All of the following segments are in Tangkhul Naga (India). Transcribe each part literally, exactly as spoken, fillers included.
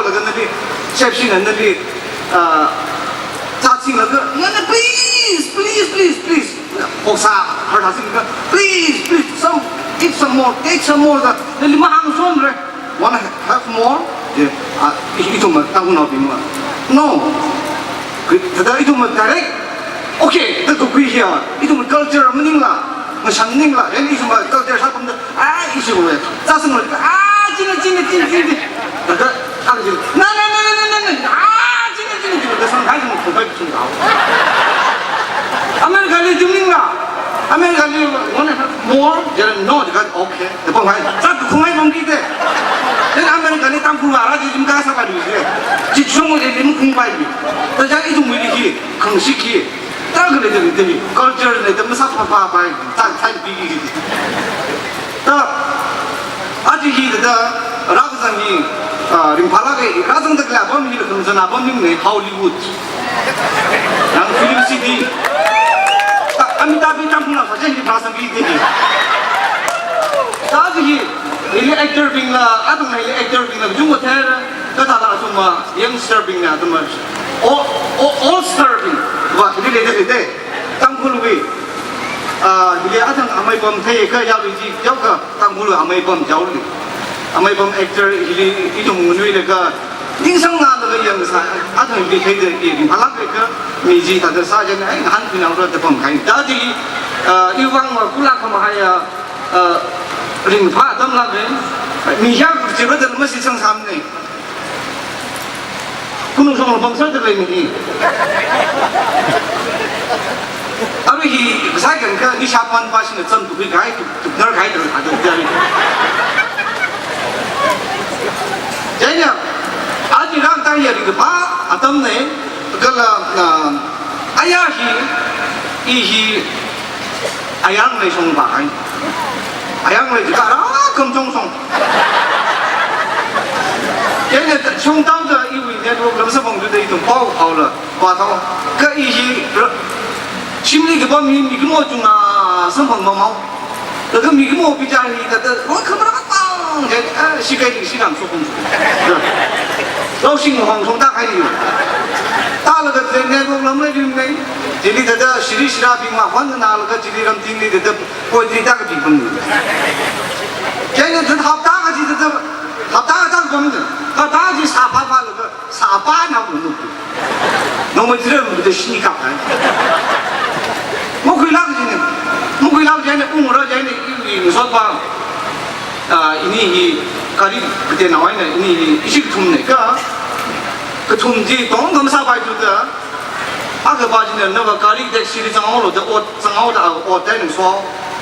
laga nali, chefshina nali, ah, zāsinglaga, nana please, please, please, please. Phoksa, harda singlaga, please, please, some, eat some more, take some more da. Nali mahāngshonra. Wanna have more? Yeah. Ah, i-, ithumva Tangkhulnaobingva. No. Thāda ithumva direct. Okay, thāda kukhui hiya. Ithumva culture maningla, ngashan maningla, and ithumva culture sāpamda, ah, ithumva zāsingla, ah, china, china, china, china, china. Thāda, ah, china. Na, na, na, ah, china, china, china. Thāda sānghai sāngkhupai sānghao. Americali chi maningla, Americali wanna have more? Jala no, jala okay. Thāda pamhai, zāt khungai pamki te. Then Americali Tangkhul vāra chi jim kasā vāluise. Chi chungli lim khungpai bi. Thāda ithumwuili hi, khangshik hi. Thāda khalei thāda thāda culture leida masāphāphāpai, thāda thāda piki hi. Thāda, aja hi thāda, rākazang hi, ah, ringphālāka, rāzangda khalei apam hi, khamzan apam hi maningla Hollywood. Yang film city. Thāda, Amitabh Bachchan na sāchān hi prasang hi te hi. Thāda aja hi, hili actorbingla, athang hili actorbingla, kachungkha theira, kathāla athumva, youngsterbingna athumva. O, o, oldsterbing, va, hili leida leida. Tangkhulwui, ah, hili athang amei pam theiakha yaoli chi, yaokha Tangkhulwui amei pam yaoli. Amei pam actor hili ithum nganuilaga, ningsanglaga yangsā, athang hili theida, i, ringphālāka, mi chi thāda sāchān, ai, ngahānkhuinaora da pamkahai. Thāda chi, ah, iwui vangva kulak khamahaiya, ah, ringphā atam lāka, mi hiya kuchira da masi sangsāmana. Kunu shong pamsāda lei mi hi. Arui hi, kasā kangkha, ni shapman pa shina zan tukhui kahai, tuk, tuknar kahai, tuk, tuk, tuk, tuk. Chieina, aja rākatā hi ringkaphā atamna, kala, ah, aya hi, i hi, Ayang lei shongpa hai. Ayang lei jikha rā kamchong shong. Chieina shongtaoda iwui network lam sāpam thuda ithum pao haola, pao thao. Kha i hi ra-, shimli kapam hi mikumo chunga samphang mamao. Laga mikumo bichar hi thāda, oi, khamara tang, chieina, ah, shikaili shikang sokung. Laoshing hong shongta kahai ni. Thālaga chieina network lam lei rim nei. Chili thāda shiri shirābingva hon nalaga chili ramtingli thāda poetry thāda kapi pun. Chieina thāda hapta kaji thāda, hapta kathā pam thāda, hapta kaji sāphāphālaga, sāphāna unu. Nongmei chira unu thāda shini kaphā. Makhuilāk jina. Makhuilāk jina, ungra jina, i, i, ngasotpa. Ah, ini hi gari kateonao eina, ini hi ishi kathumna kha, kathum chi tongkha masāpai thuda, akhapa china nava gari taxi li zanghaolu da ot, zanghaoda ot da ningso.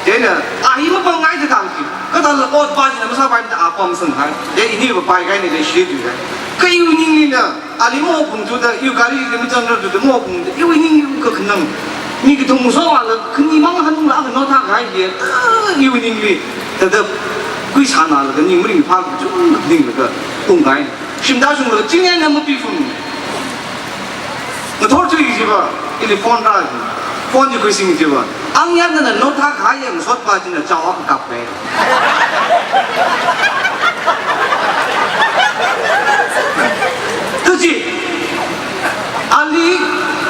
Chieina, a hi mapangngai da tang chi. Kathāla otpa china masāpai da a pamsanghai. Chieina iniva paikahaina da shithuihai. Kha iwui ninglina, ali maphung thuda, iwui gari li mazangra thuda maphungda, iwui ning iwui kakhanang. Mi kathum sola, khani mang hanungla, kha notha kahai hi, ah, iwui ningli, thāda, kuisānalaga, ning maringphā kachungkha ninglaga, unghai. Shimda shunglaga, chingya na mapiphung. Ngathor thui jiva, ili phone rā ji. Phone chi khuising jiva. Ang ya nana notha kahai yang sotpa china chao akha kape. Tuji, ali,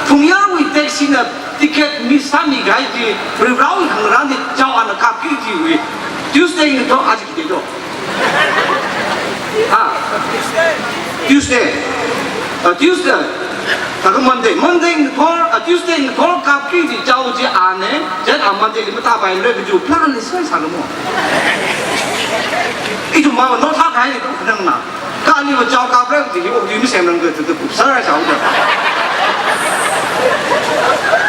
phungyarwui taxi na ticket miss sāmi kahai chi, Varivarāwui khangarān chi chao ana kapki jiwui. Tuesday ngathor aja kite do. Ha? Tuesday. Ah, Tuesday. Thākha Monday. Monday ngathor, ah, Tuesday ngathor kapki ji chao chi ana, chieina Monday li mathāpaimara kaji plan li sāsālamo. Ithum mava notha kahai ni ithum khanangna. Kha aliva chao kapra kaji hi okathui masemrang kaji thāda kupsāra chao da.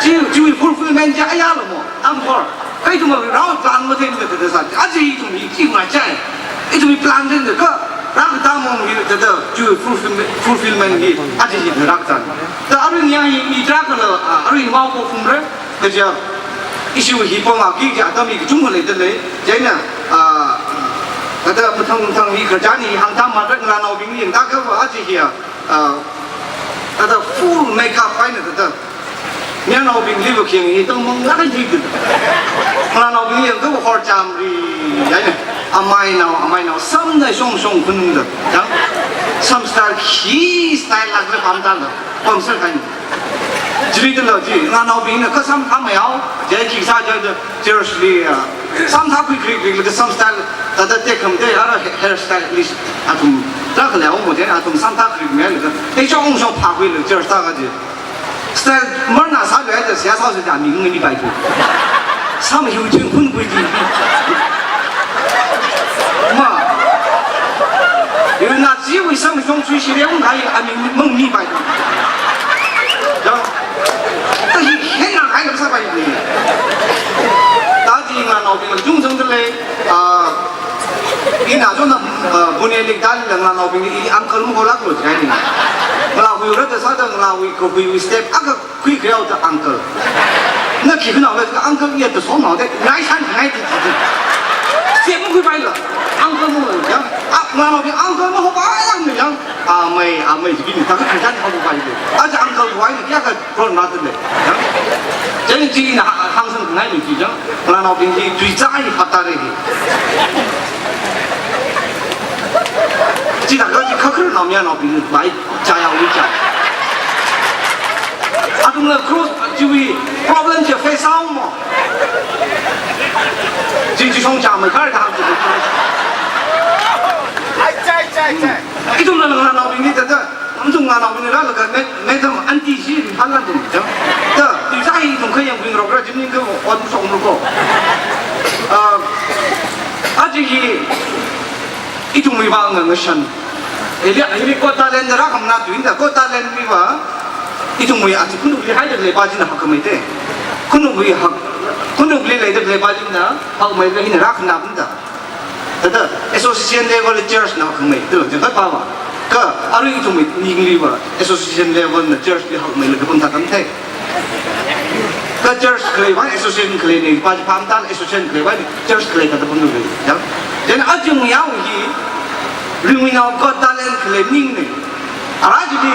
Chi, chi fulfillment chi ayālamo. Amkhor. Kha ithumva rao plan mathei mathei thāda sā. Aja ithum hi chi ngachai. Ithum hi plan thei thāda kha rākatā mong hi thāda chi fulfillment, fulfillment hi aja hi rākatā. Thāda arui nia hi i tarākhala, ah, arui mao ko phumra. Kaja issue hi pamaki kaja atam hi kachungkha leida lei. Chieina, ah, thāda mathang mathang hi khararchan hi hāngda mara ngalānaobingli yangda kha aja hi, ah, thāda full makeup eina thāda. Mayarnaobingli va khayang hi tangmang ngahai thei thāda. Ngalānaobing yangda va horchamri, yaina. Amainao, amainao, samna shong shong khanungda. Yang. Sam style khi style lākla pamda la, pamser kahaina. Chili tala chi, nganāobingna kha sam khamayao, je khi sā je, je, church li, ah, sam thā khuikhuikhuilaga sam style, thāda tekhamatei, ara hair style li, athum, thākha leo mo je, athum sam thā khuikhuimeilaga, ei shong shong phākhuilaga church thākha je. Style marna sālu haida seihā sāhaosa da aming mamipaithu. Sam hiu ching khun khui di. Ma. Hiu na chiwui sam shong chui shire ung hai aming mamipaithu. Ya. Ta hi henna hai lam sāpai ni. Ta chi nganāobing chungchang dalei. Ah, ina chona, ah, Pune li dalei nganāobing i uncle maholāklu jikaini. Ngalāwui rāda sāda ngalāwui kahuiwui step akha khuikhuihaoda uncle. Na khi khanao la uncle ya da song nao de, ngai san ngai di di di. Step makhuipaila, uncle mo ya. Ah, nganāobing uncle mahopailākni ya. Amei, amei, jibing ni, thākha khanjan haopai de. Aja uncle wai ni kayākha ron rādalei. Ya. Chieina chi ina ha-, hāngsang ngai ni chi ya. Nganāobing hi tuizai hapta re hi. Chithākha chi khakhar nao mayarnaobing bai chaya wi cha. Athumla cross chiwui problem chi face sāhaomo. Chi chi shong cha mai kar da hāng chi. Ai, chai, chai, chai. Ithumla nganāobing ni thāda, ithum nganāobing ni rālaga ma-, madam, aunty chi phalākdung cha. Ta, tuizai ithum khayangbing rokra jimning kha ot shong ru ko. Ah, aja hi, ithumwui vang ngashan. Eli, eli Got Talent da rākhamana tuinda, Got Talent wui va, ithumwui aja khanukli haida khalei pa china hakkhamei te. Khanukli hak, khanukli leida khalei pa china hakmeilaga hina rākhanā pamda. Thāda association level church na hakmei, thāda jang khat pa va. Kha, arui ithumwui ningli va, association level na church li hakmeilaga pamda tam thei. Kha church khalei va, association khalei ni, pa chi pamda association khalei va, church khalei thāda pamda lei. Ya. Then aja mayao hi, Ringmeinao Got Talent khalei ning ni. Ara chili,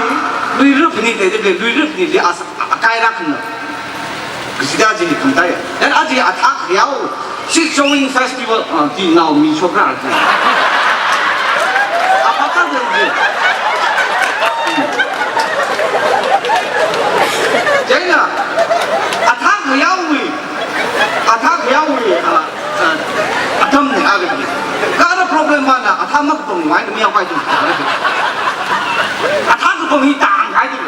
luirip ni te, te, luirip ni, te, as-, a-, akai rākhanā. Kachida chi hi khamtaiya. Then aja athā khayao, Seed Sowing Festival, ah, chi nao mi chokra chi. Apata de chi. Chieina, athā khayaowui, athā khayaowui, ah, ah, atam ni aga chi. Kha ara problem mana, athā makapang mai ni mi yaopai chi. Athā kapang hi tang kai chi.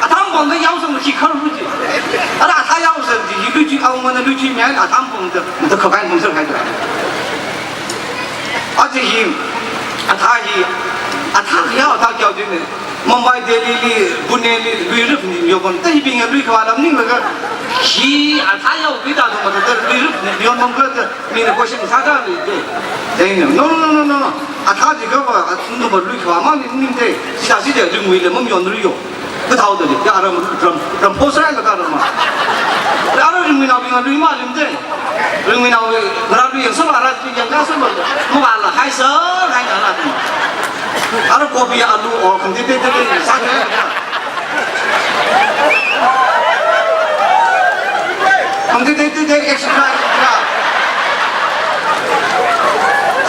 Athā mapangda yaosang khi kharru chi. Ara athā yaosang chi, hi lui chi, awungana lui chi mi, athā mapangda, da khakai mapangser kai chi. Aja hi, athā hi, athā khayao athā khayao chi ni. Mumbai, Delhi li, Pune li, luirip ni, yopon, ta hibing ya lui khavā lam ninglaga, hi athā yaokida do mata, luirip ni, yon mangkla da, mina question sāda li de. Then, no, no, no, no, no. Athā chi kava, athum va lui khavā mang ni ning de. Sida, sida, Ringmei le mam yon ri yo. Kathāo da li, ya ram, ram, ram post rai la ka ram ma. Ya ram Ringmeinaobing lui malim de. Ringmeinao, ngarā lui yang sāla, ara chi yang ka sāla. Mavāla, hai sā, hai ngarā. Ara kopi alu o, khamtei tei tei tei, sā de. Khamtei tei tei tei, exercise, ya.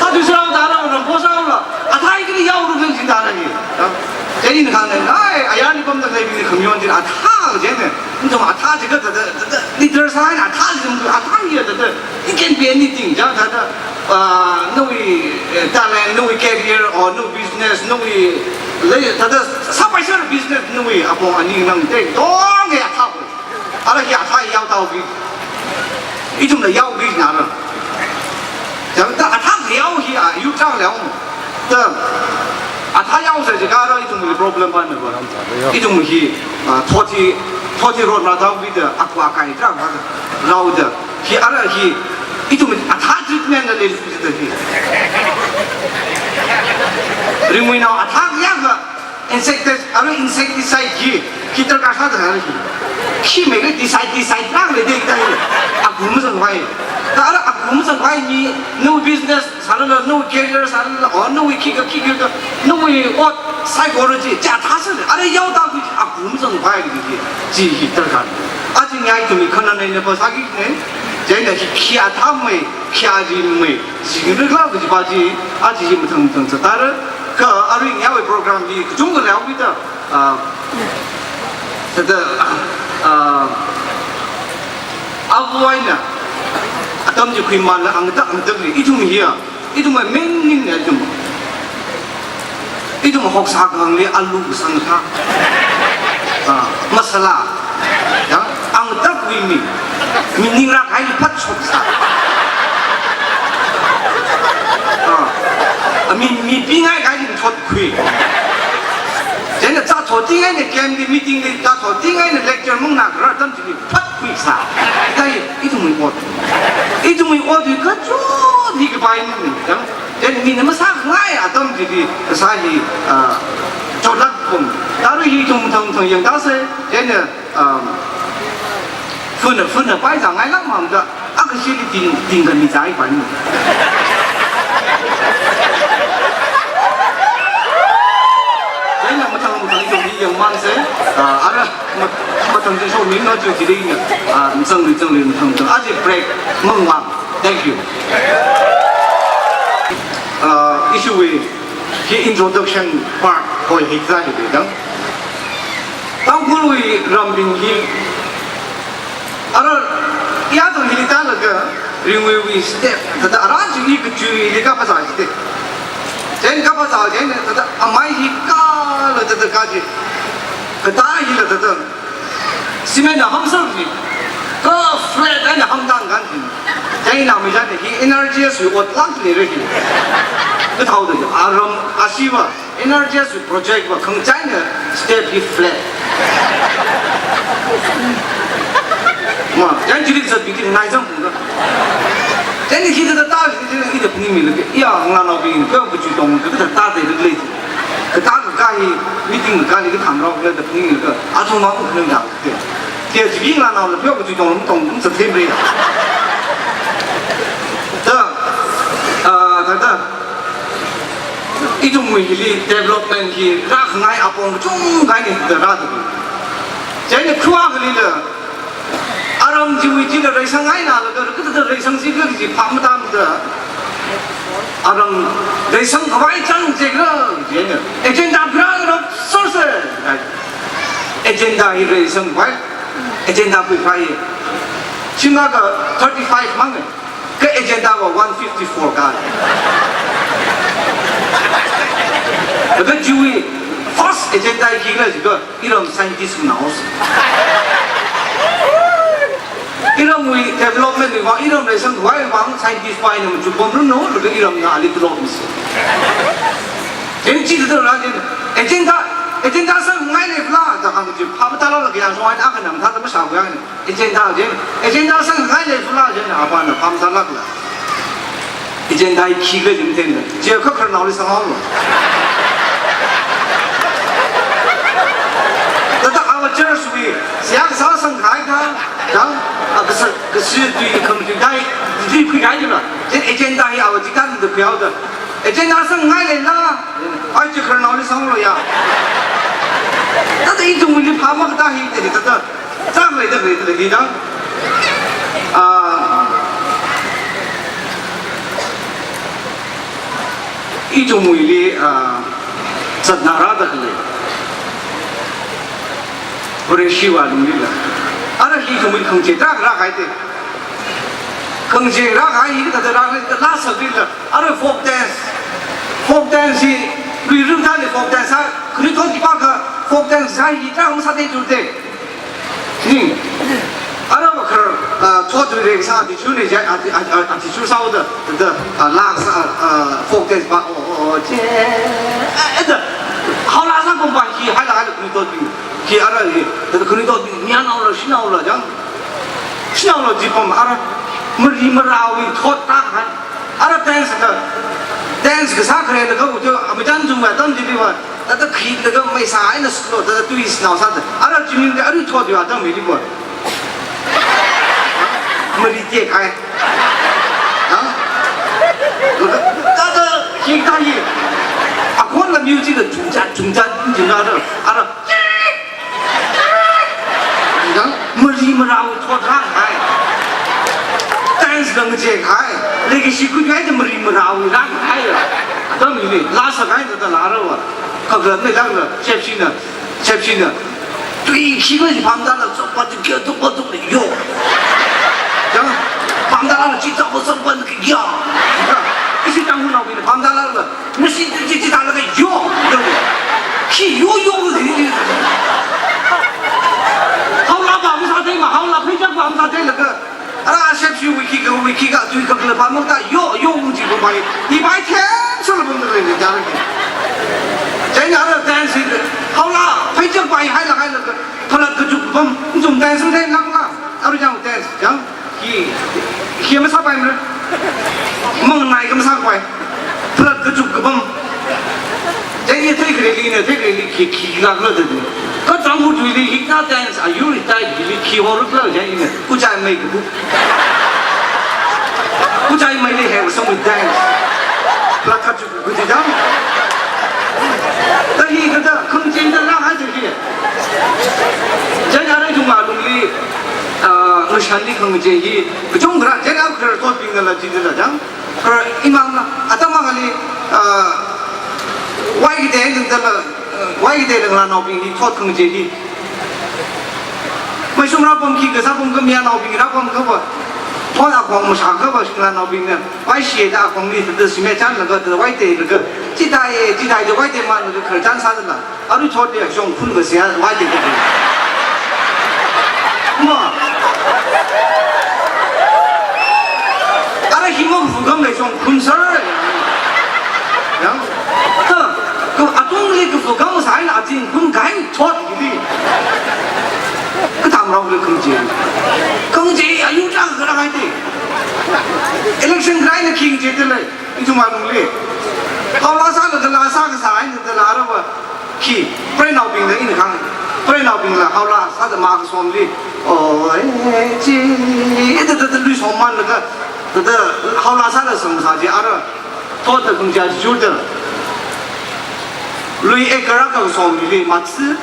Sā tu sā, da ra, ram post rai la. Athā hi kali yaoru kali jin da ra hi. Ya. Chieina khang ne, ai, ayarli pamda khalei bing khamayon jin athā jin ne. Ithum athā chi kathāda, thāda, thāda, leader sāhaina athā chi ithum athā hi thāda, it can be anything, ja, thāda, ah, nawui, eh, talent, nawui career, or nawui business, nawui, lei, thāda, sāpaisāra business, nawui apong aning nang te, dong e athā. Ara hi athā yaotao bi. Ithumla yaobi na ra. Jang ta athā yao hi a, yu chang liao. Ta athā yaosa jiakha ara ithumwui problem pa na ba. Ithum hi, ah, thot hi, thot hi ron rāthaobi da, akwa kai chang ba da. Rao da. Hi ara hi, ithum athā treatment na le da hi. Ringmeinao athā ya ga, insecticide, ara insecticide hi, khi darkar sāda ara hi. Khi mei ga decide, decide rang le de ta hi. Aku mazang vai. Ta ara aku mazang vai ni, nawui business sālala, nawui career sālala, or nawui khi ka, khi ka, nawui ot psychology, chi athā sā, ara yaotao ki aku mazang vai ni, chi hi darkar. Aja ngai ithum khana nei ne pa sāki ne, chieina hi khi athā mei, khi aji mei, chi ki rikla ki pa chi, aja hi mathang mathang sātara, Kha arui ngayaowui program hi kachungkha leida, ah, thāda, ah, āva̱wui eina atam chi khuimānla, angda, angdali, ithum hiya, ithum main ningna ithum. Ithum hoksā kahāngli alu kasang thā. Ah, masala. Ya, angdawui mi. Mi ningra kahaili phatshok sā. Ah, mi, mi pingai kahaili thot khui. Chieina zat thot tingai eina camp li, meeting li, zat thot tingai eina lecture mung nak ra tam chili phat khui sā. Thāda ithumwui ot. Ithumwui ot hi kachot hi kapai ni. Ya. Chieina mina masāngai atam chili kasā hi, ah, chotlāk pong. Tara hi ithum thang thang yangda sāi. Chieina, um, fun, fun paizāngailāk mamda, akashili ting, ting khami zai pāni. Chieina mathang, mathang ithum hi yangman sāi, ah, ara, ma-, mathang chi show mi no chu chili ni, ah, zangli, zangli, mathang, mathang. Aja break, mangwang. Thank you. Ah, issue wi, hi introduction part hoi hi zai hi dang. Tangkhulwui rambing hi, ara, ya to hili tālaga, ringwui wui step, thāda ara chi hi kachuili kapazā step. Chieina kapazā chieina, thāda amei hi kāla thāda kaji, katā hila thāda, cement na hamsar chi, ka flat eina hamtang kan chi. Chieina mi zat hi N R G S wui ot lāngli re hi. Kathāda, aram, ashiva, N R G S project va khangachāna step hi flat. Ma, yan chili zatbing chi ngai zangpung da. Yan hithāda tā, hithāda phaningmilaga, ya, ngalānaobing, kha kachi tong, kathāda tāda lei. Kathā kakā hi, meeting kakāli kathāngrao, kathāda phaningmilaga, athum mang khanang da. Te, te, chi ngalānaola, kha kachi tong, tong, tong, sa them re. Da, ah, da, da. Ithumwui hili development hi rākhangai apong kachungkha ni da rāda. Chieina khuwa khalila aram chiwui chila reisang eina laga, kathāda reisang chi kaji phap matāmada. Aram reisang khavai chang chikra, chieina agenda ground of sources. Agenda hi reisang khavai, agenda khuiphai. Chimaka thirty-five mang. Kha agenda va one fifty-four ka. Laga chiwui first agenda khikhala jiakha iram scientist nao. Iramwui development wui vang, iram reisang khavai vang scientist pa eina machuk pamranu, laga iramna ali tulop misi. Chieina chithāda rā chieina, agenda, agenda sāngai leiphala, da hāng chi, phap matālala kayā shong eina akha nang thāda mashā khuiya ni. Agenda chi, agenda sāngai leiphala chieina apāna phap matālākla. Agenda hi khikhala jim tenda. Chi kha khararnaoli sānghaolu. Thāda our church wui, seihā kasā sāngkahai ka, dang, a, kasā, kasā tui khamatui dai, tui khuikahai jila. Chieina agenda hi our chikan da khuihaoda. Agenda sāngai leila, ai chi khararnaoli sānghaolu ya. Thāda ithumwuili phap makatā hi, thāda, thāda. Chang leida, leida, leida. Ah, ithumwuili, ah, zatna rāda khalei. Vareshi va lunglila. Ara hi ithumwui khangachei tarākha rākahai te. Khangachei rākahai hi kathāda rākahai, last of it la. Ara folk dance. Folk dance hi, lui rum thāli folk dance sā, khanuithot khipākha folk dance sā hi tarākha masāthei tur te. Ning. Ara vakhar, ah, thot ri re sā, athishurli jai, athi, athi, athishur sāhaoda, da, ah, lak sā, ah, folk dance pa, oh, oh, oh, che. Eh, eh, da. Haola sā kumpa hi, haila, haila khanuithotbing. Hi ara hi, da khanuithotbing, mayarnaola, shanaola, jang. Shanaola jipam, ara, mari marāwui thot tākahai. Ara dance ka, dance kasā khare laga ujo, amitan jung va tam jili va, thāda khi laga maisā eina slo, thāda tui snao sāda. Ara jiming de, ara thot va tam hili va. Mari tekahai. Ha? Thāda khi thāda hi. Akhon la music la chungchat, chungchat, chungchat, ara, ara. Yang mari marāwui thot rākahai. Dance la ngachei kahai. Leikashi khuikahai da mari marāwui rākahai. Tam hili, laa sākahai thāda laa rāva. Khakha meilākla, shepshina, shepshina. Tui khikhala pamdala, chokpa tu kya, tukpa tu yo. Chang, pamdala, chi chokpa chokpa tu kya. Ishi Tangkhulnaobingna pamdala, masi chi chi dala ka yo. Yo. Khi yo yo. Haola pamsā thei ma, haola pheichak pamsā theilaga. Ara shepshi wiki ka wiki ka tui kakla pamang ta yo yo mungji ko bai. Hi bai them solo bung le ni jar ki. Chieina ara dance hi haola pheichak bai haila haila ka phalat kajuk pam jum dance le nang la. Aru jang dance jang. Hi hi masāpai mara. Mangnai ka masāpai. Phalat kajuk kapam. Chieina theikhare li na, theikhare li khi, khilākla da. Ka Tangkhul tuili hikna dance, are you retired? Hili khi horukla chieina. Kuchai mai kabu. Kuchai mai le have some dance. Phalat kajuk kaji dang. Da hi kada khangchei da la ha je hi. Chieina ara jung alungli, ah, ngashanli khangchei hi. Kachungkha, chieina khara thotbingla jida la jang. Khara imangna, atam mangali, ah, wai kide nungdala, ah, wai kide nungla naobing hi thot khangchei hi. Maishum rāpam khi kasā pam ka miyanaobing rāpam kava. Thot akhong mashā kava shinglanaobingna. Wai shida akhongli thāda shime chanlaga thāda wai teilaga. Chithāi, chithāi da wai teimanlaga kharchan sādala. Aru thot le shongkhun va sia wai te te. Ma. Ara himam fukam le shongkhun sir. Yang. Ha. Ko atungli ko fukam sai na ating khun kai thot hili. Katam rao le khangchei. Khangchei ayu ta kara hai te. Election krai na khangchei te le. Ithum alungli. Haola sālaga laa sā kasā eina da laa rāva. Khi, preinaobingla ina khang, preinaobingla haola sāda ma kasomli. Oi, chi, ida da da lui sommanlaga, da da haola sāda samsā chi ara, thot da khangchei chi jur da. Lui acre akha kasomli mathā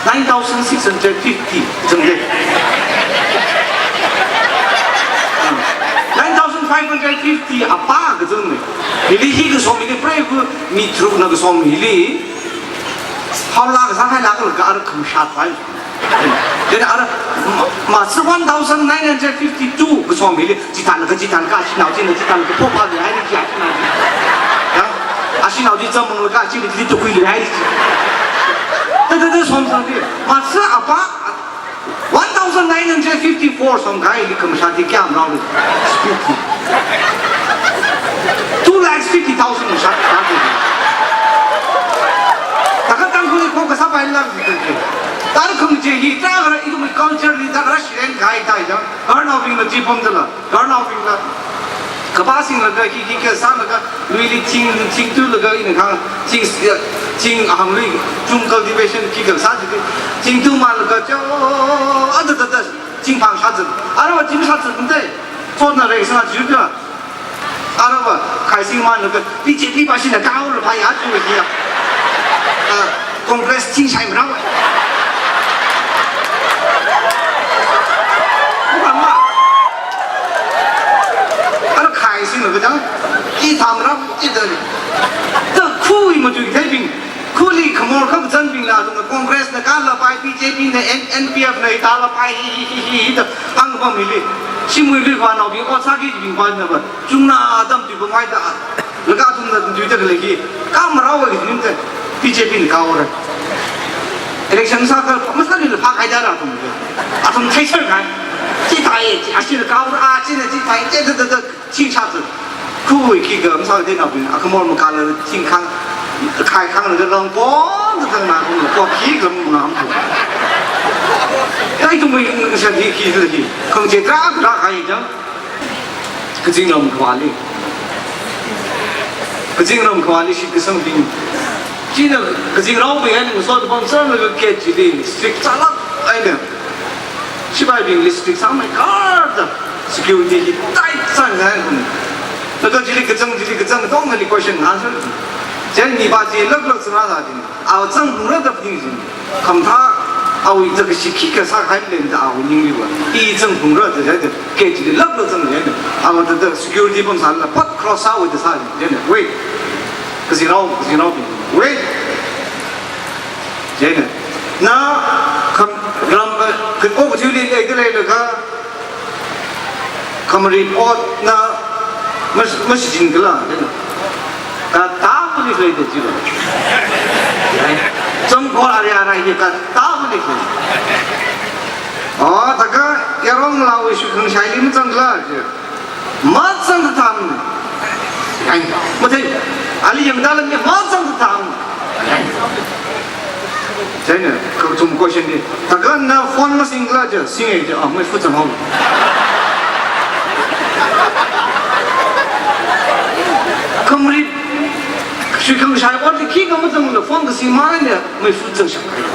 nine thousand six hundred fifty zangde. Nine thousand five hundred fifty apa kazang ne. Hili hi kasom hili preiva mi tharukna kasom hili. Haola kasā hailākla ka ara khamshat pai. Then ara ma, mathā one thousand nine hundred fifty-two kasom hili. Chithālaga, chithālaga, ashinao china, chithālaga, phopha le hai chi, ashinao chi. Ya? Ashinao chi chamanglaga, chili, chili tukui le hai chi. Da, da, da, som, som chi. Mathā apa, one thousand nine hundred fifty-four som kahai li khamshat chi kayam rao le. Spooky. Two lakhs fifty thousand shat, shat chi. Taka Tangkhul ko kasā pai lang chi chi. Tara khangchei hi, tara ithum culture li, tara shiren kahai tai jang. Garnaobingna chi pamdala. Garnaobingla, kapā singlaga, hi, hi, kasālaga, luili ching, ching tulaga, ina khang, ching, ching ahangli, chung cultivation, khi kasā chi, ching tumalaga, cho, ada, ada, ada, ching phang shat zat. Ara wa ching shat zat, nte, thotna rei sā chi ka. Ara wa, khai singmanlaga, B J P pāshina kaora phāya, chu ya. Ah, Congress ching shai mrao. Mama. Ara khai singlaga jang, i tham rap, i da. Da khui matui theibing, khuli khamor kham zanbingla, athumna Congress na kala pai, B J P na, N-, N P F na, i tala pai, hi, hi, hi, hi, hi, da, ang pam hili. Shimui lui vanaobing, o sāki bing vana ba. Chungna atam tui pamai da. Laga athumna tui da lagi. Ka marao wa gidin te. B J P ni kaora. Election sākha masāli la phak haida ra athum. Athum thai sar kai. Chi thai, chi ashi la kaora, a chi na chi thai, chi da da da, chi cha da. Khui khi ga masā de na bin. Akhamor makala ching khang. Khai khang la long ko, da na ko khi ga ngam. Kai tu mai sa di khi la di. Khangchei tra tra kai jang. Kazingramkhawali. Kazingramkhawali shitkasangbing. China kazingraobing eina ngasot pamsanglaga gate chili strict sālāk eina. Sipaibingli strict sāmeikharda security hi tight sāngai kum. Laga chili kazang, chili kazang, katongali question answer. Chieina mipā chi laklak sāra sā china. Awui zangphungra da phi china. Khamathā Awui zakashi khikha sākahai leida awui ningli va. I zangphungra da jida, gate li lākla zang jida. Awa da da security pamsālala pat cross sāwui da sā jida. Wei. Kazingrao, kazingrao bing. Wei. Jida. Na kham ram, eh, kha opportunity leida leilakha, Khamrip otna mas-, mashichin kala, then, katā mali khalei da jiba. Ai, Chongkhor area rai hi katā mali khalei. Oh, taka yarong lawi shukhang shaili mazang kala ji. Mazang tham. Ai, mathei, ali yangda lami mazang tham. Chieina, kachungkha question di, taka na phone masing kala ji, singa ji, ah, meifa zang haowa. Khamrip, shukhang shai otli khikha mazangla phone kasing maleila, meifa zangshap kahai.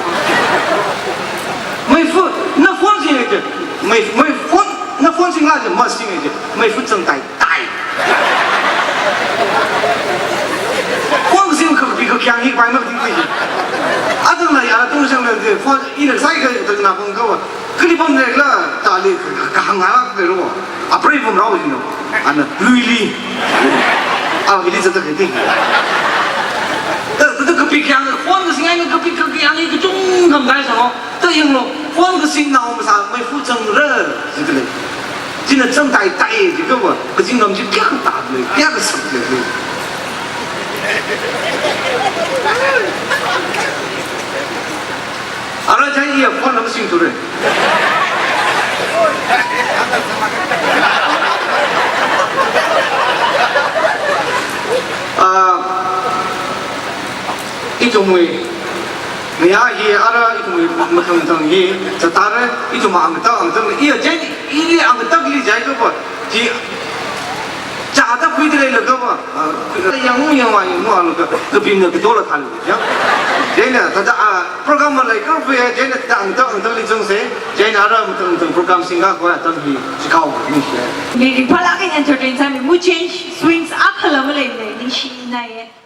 Meifa, na phone singa ji, mei, mei phone, na phone sing kala ji, masinga ji, meifa zang tai. Tai. Phone kasing kakapi kakayāng hi pai makatiti. Athang la ya, athang shang la de, phone ina sai ka, athang na phone kawa. Kali pam le la, tali ka, kahāng la de ro. Apre pam rao jino. Ana, luili. Ah, hili zata kati. Ta, ta, ta kapi kakayāng, phone kasing ai kapi kakayāng hi kachungkha ngai sāo. Ta yanglu, phone kasing nao masā meifa zangra, jida lei. China zang tai tai, jikha va, kazing lam chi kayākha tālei, kayākha saklei. Ara chai iya phone lam sing ture. Ah, ithumwui, ngayā hi ara ithumwui mathang mathang hi, zatare, ithum angtak angtak, iya jen, ili angtakli jai kapa, chi, chata khuida leilakha va, ah, yangmu yangwa yangmu alakha, kapimna kadola thalu, ya. Chieina, thāda, ah, program malai kar phe, chieina thāda angtak angtakli zangsa, chieina ara mathang mathang program singkakhui atam hi, chikao, ni shi. Ni ringphālāk eina entertain sāmi, mood change, swings akhala maleimana, ningshinaiya.